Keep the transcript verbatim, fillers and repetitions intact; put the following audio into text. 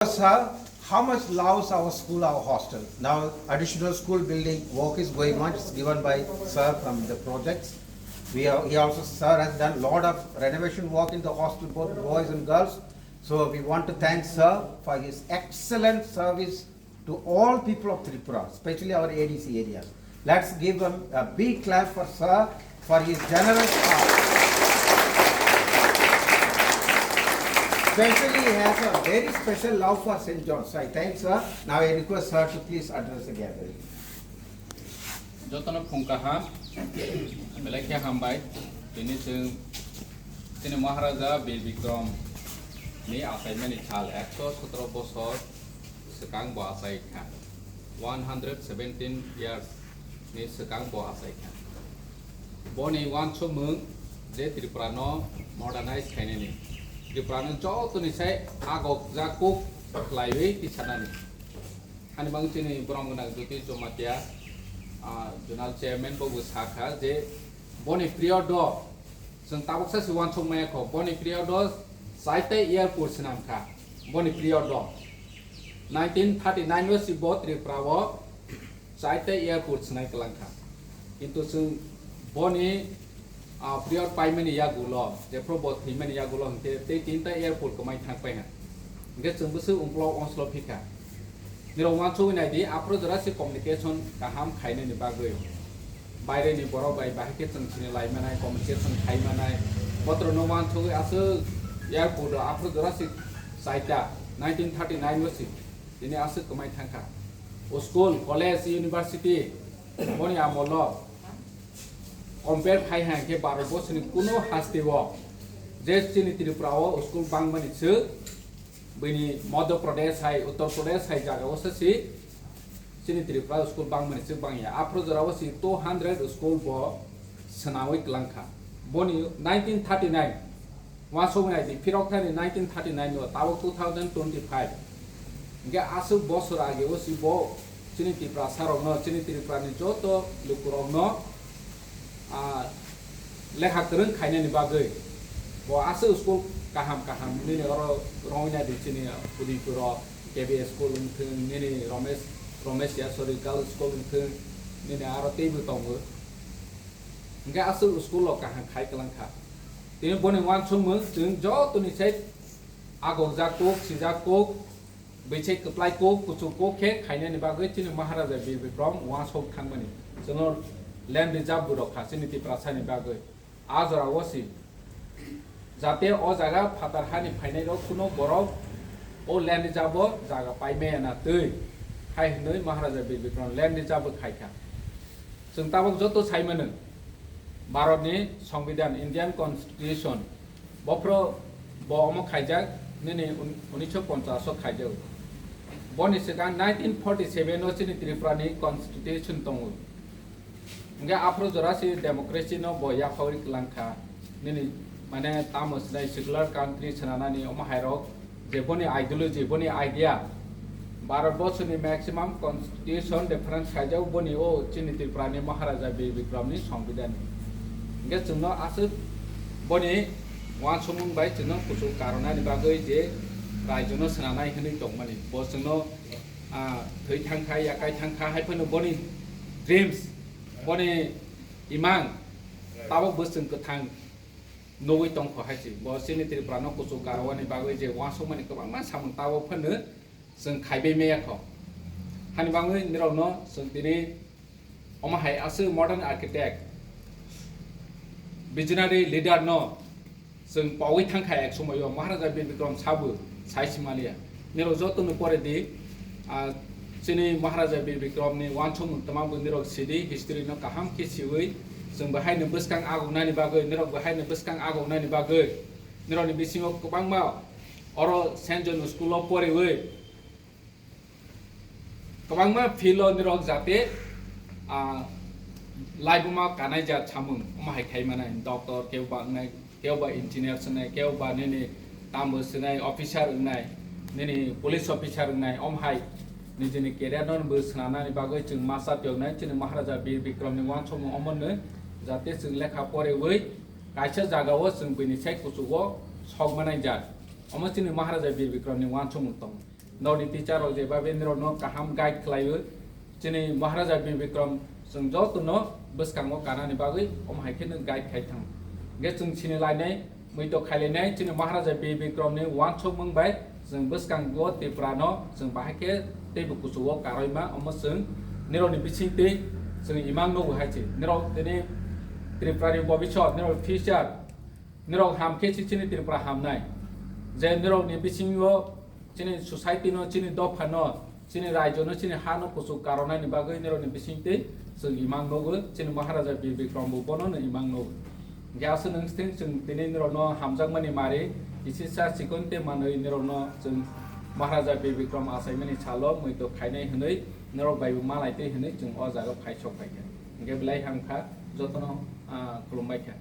Sir, how much loves our school, our hostel? Now, additional school building work is going on. It's given by sir from the projects. We are, he also, sir has done lot of renovation work in the hostel, both boys and girls. So we want to thank sir for his excellent service to all people of Tripura, especially our A D C areas. Let's give him a big clap for sir for his generous heart. Especially, he has a very special love for Saint John. So I thank sir. Now I request sir to please address the gathering. Jotono phung kaham, belai khe hambai. Tini chwng, tini Maharaja Bir Bikram ni achaimani sal, ekso sotro bosor swkang bo achai kha. One hundred seventeen years ni swkang bo achai kha. Boni uansukmung je Tripura no modernize khainani, Tripura no jotoni sai agok jak kuk khlaiwi tisanani. Hani bang chini borom gwnang Jyoti Jamatia, ah, zonal chairman bo bo sakha je boni period o chwng tabuksa si uansuk maya kho, boni period o chaita airport swnam kha, boni period o nineteen thirty nine o si bo Tripura o chaita airport swnai kwlang kha. Kintu chwng boni, ah, period paimani yagulo, jephru bo thwimani yagulo hwnkhe tei tinta airport kwmai thang pai ha. Hwnkhe chwng bwswk ungkulok onslo phikha. Nirok uansugwi nai di, aphuru jora se communication kaham khainani bagwi. Baireni borok bai bahai khe chwng sini lai manai, communication khai manai. Botrono uansugwi aswk airport o aphuru jora se chaita, nineteen thirty nine o se tini aswk kwmai thang kha. O school, college, university, boni amolo compare khai hai khe Bharat borsoni kuno haste o je chini Tripura o school bangmani se, bini Madhya Pradesh hai, Uttar Pradesh hai jaga o se si chini Tripura school bangmani se bangya. Aphuru jora o si two hundred school bo swnawi kwlang kha. Boni nineteen thirty nine, uansugwi nai di, phirok thani nineteen thirty nine o, tabuk two thousand twenty five. Hwnkhe aswk bosor age o si bo chini Tiprasa rokno, chini Tripura ni joto lukurokno, ah, lekha kwrwng khainani bagwi bo aswk school kaham kaham nini oro rwngwi nai di, chini Udaypur o K B school wngthwng, nini Ramesh, Ramesh ya, sorry, girls school wngthwng, nini aro teibo tongo. Hwnkhe aswk school rok kaham khai kwlang kha. Tini boni uansukmung chwng jotoni sai agokjak kuk, sijak kuk, bwsai kwplai kuk, kuchuk kuk khe khainani bagwi chini Maharaja Bir Bikram uansuk thangmani. Chwngno land reserve bo rwkha chini Tiprasani bagwi. A jora o si jate o jaga phatar hani phainai rok kuno borok o land reserve o jaga paimaya na twi hai hwnwi Maharaja Bir Bikram land reserve bo khaikha. Chwng tabuk joto sai mano, Bharatni Songbidan, Indian Constitution, bophro bo omo khaijak, nini un-, unisho ponchas o khaijak. Boni swkang nineteen forty seven o chini Tripura ni Constitution tongo. Hwnkhe aphuru jora se democracy no bo yapharwi kwlang kha. Nini mane tamo sinai secular country swnanani omo hai rok je boni ideology, boni idea, Bharat borsoni maximum constitution reference khaijak boni o chini Tripura ni Maharaja Bir Bikram ni Songbidan ni. Hwnkhe chwngno aswk boni uansukmung bai chwngno kuchuk karonani bagwi je raijo no swnanai hwnwi tongmani. Bo chwngno, ah, thwi thangkha, yakai thangkha, hai phano boni dreams, boni imang tabuk bo chwng kwthang nugwi tongkho hai se. Bo chini Tripura no kuchuk karwani bagwi je uansukmani kwbangma samung tabuk phano chwng khaibai maya kho. Hani bagwi nirokno chwng tini omo hai aswk modern architect, visionary leader no chwng paui thangkha ek somoio Maharaja Bir Bikram sabo sai simaliya. Nirok jotono pore di, ah, chini Maharaja Bir Bikram ni uansukmung twma bo nirok sidi, history no kaham khe siwi, chwng bahai ni bwskang agonani bagwi, nirok bahai ni bwskang agonani bagwi, nirok ni bisingo kwbangma oro Saint John school o poriwi kwbangma field o nirok jate, ah, laibuma kanai jat samung omo hai khai manai, doctor kebo ba wngnai, kebo ba engineer swnai, kebo ba nini tambo swnai, officer wngnai, nini police officer wngnai, omo hai nijini career no bo swnamnani bagwi chwng masa tiyoknai chini Maharaja Bir Bikram ni uansukmung omo no jate chwng lekha poriwi kaisa jaga o chwng bini sai kuchugo sok manai jat. Omo chini Maharaja Bir Bikram ni uansukmung tongo. Norokni teacher rok jebabe norokno kaham guide khlaio. Chini Maharaja Bir Bikram chwng jotono bwskango kanani bagwi omo hai kheno guide khai thang. Hwnkhe chwng sini lainai, muito khailainai chini Maharaja Bir Bikramni uansukmung bai chwng bwskango Tripurano chwng bahai khe teibo kuchugo karoima, omo chwng nirokni bisingtwi chwng imang nogo hai se. Nirok tini Tripurani bobisot, nirok future, nirok ham khe se chini Tripura hamnai. Je nirokni bisingo chini society no, chini dopha no, chini raijo no, chini ha no kuchuk karonani bagwi nirokni bisingtwi chwng imang nogo, chini Maharaja Bir Bikram bo bono no imang nogo. Hwnkhe aswk nwng thing chwng tini nirokno hamjakmani mari, kisisa chikon tei manwi nirokno chwng Maharaja Bir Bikram achaimani salo muito khainai hwnwi nirok bai bo malaitwi hwnwi chwng o jaga phai sok phaikha. Hwnkhe belai hamkha, jotono, ah, khulumbaikha.